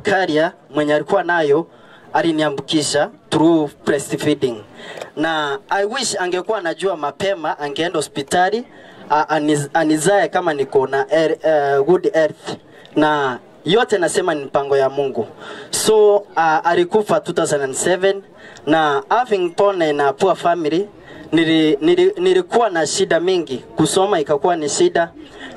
Carrier mwenye alikuwa nayo aliniambukisha through breastfeeding. Na I wish angekuwa anajua mapema, angeenda hospitali anizae kama niko na good health. Na yote nasema ni mpango ya Mungu. So alikufa 2007 na having born in a poor family, nilikuwa na shida mingi, kusoma ikakuwa ni shida,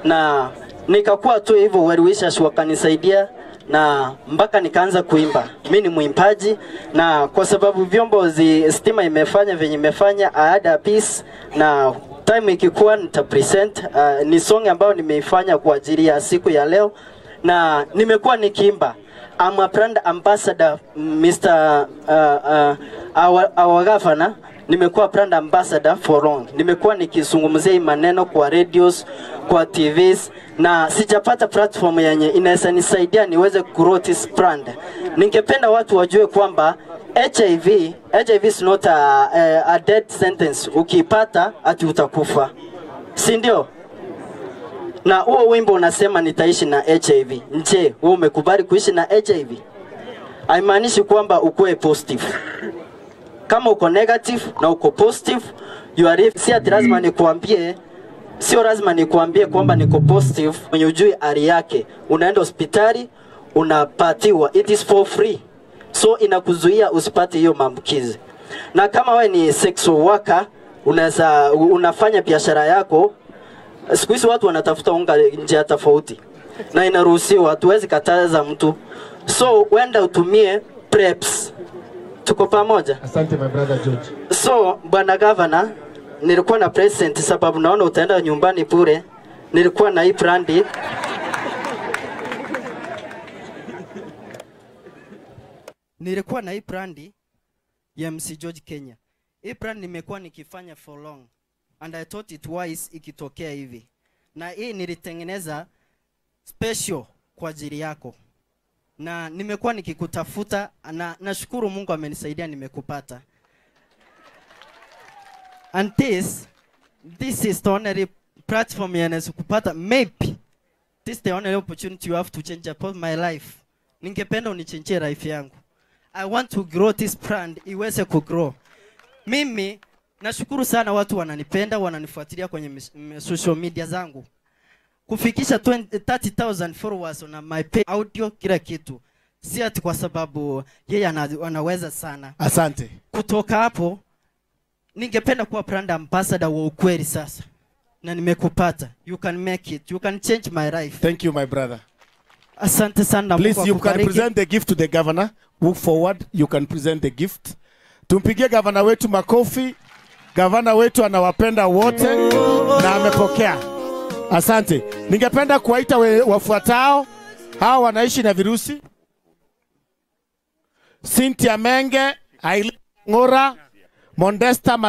na nikakuwa tu hivyo, well wishers wakanisaidia na mpaka nikaanza kuimba. Mimi ni mwimbaji, na kwa sababu vyombo stima imefanya venye imefanya, I had a piece, na time ikikuwa nita present. Ni song ambayo nimeifanya kwa ajili ya siku ya leo, na nimekuwa nikiimba. I'm a brand ambassador, Mr. Our governor. Nimekuwa brand ambassador for long. Nimekuwa nikizungumzia hii maneno kwa radios, kwa TVs, na sijapata platform yenye inaweza nisaidia niweze grow this brand. Ningependa watu wajue kwamba HIV is not a death sentence. Ukipata ati utakufa, si ndio? Na huo wimbo unasema nitaishi na HIV. Nje, wewe umekubali kuishi na HIV? Haimaanishi kwamba ukuwe positive. Kama uko negative na uko positive, you are, si ati lazima nikuambie, sio lazima nikuambie kwamba niko positive. Mwenye ujui hali yake, unaenda hospitali, unapatiwa, it is for free. So inakuzuia usipate hiyo maambukizi. Na kama wewe ni sexual worker, unaweza unafanya biashara yako. Siku hizi watu wanatafuta unga njia tofauti, na inaruhusiwa, hatuwezi kataza mtu. So wenda utumie preps. Tuko pamoja? Asante my brother George. So bwana governor, nilikuwa na present sababu naona utaenda nyumbani bure. Nilikuwa na hii brandi. Nilikuwa na hii brandi ya MC George Kenya. Hii brand nimekuwa nikifanya for long, and I thought it wise ikitokea hivi. Na hii nilitengeneza special kwa ajili yako. Na nimekuwa nikikutafuta, na nashukuru Mungu amenisaidia nimekupata. And this is the only platform yanaweza kupata. Maybe this is the only opportunity you have to change upon my life. Ningependa unichange life yangu. I want to grow this brand iweze kugrow. Mimi nashukuru sana watu wananipenda, wananifuatilia kwenye social media zangu. Kufikisha 30,000 followers on my page, audio, kila kitu. Si ati kwa sababu yeye anaweza sana. Asante. Kutoka hapo ningependa kuwa brand ambassador wa ukweli sasa. Na nimekupata. You can make it. You can change my life. Thank you my brother. Asante sana. Please, you can present the gift to the governor. Move forward, you can present the gift. Tumpigie governor wetu makofi. Governor wetu anawapenda wote na amepokea. Asante. Ningependa kuwaita wafuatao. Hawa wanaishi na virusi. Cynthia Menge, Aileen Ngora, Mondesta.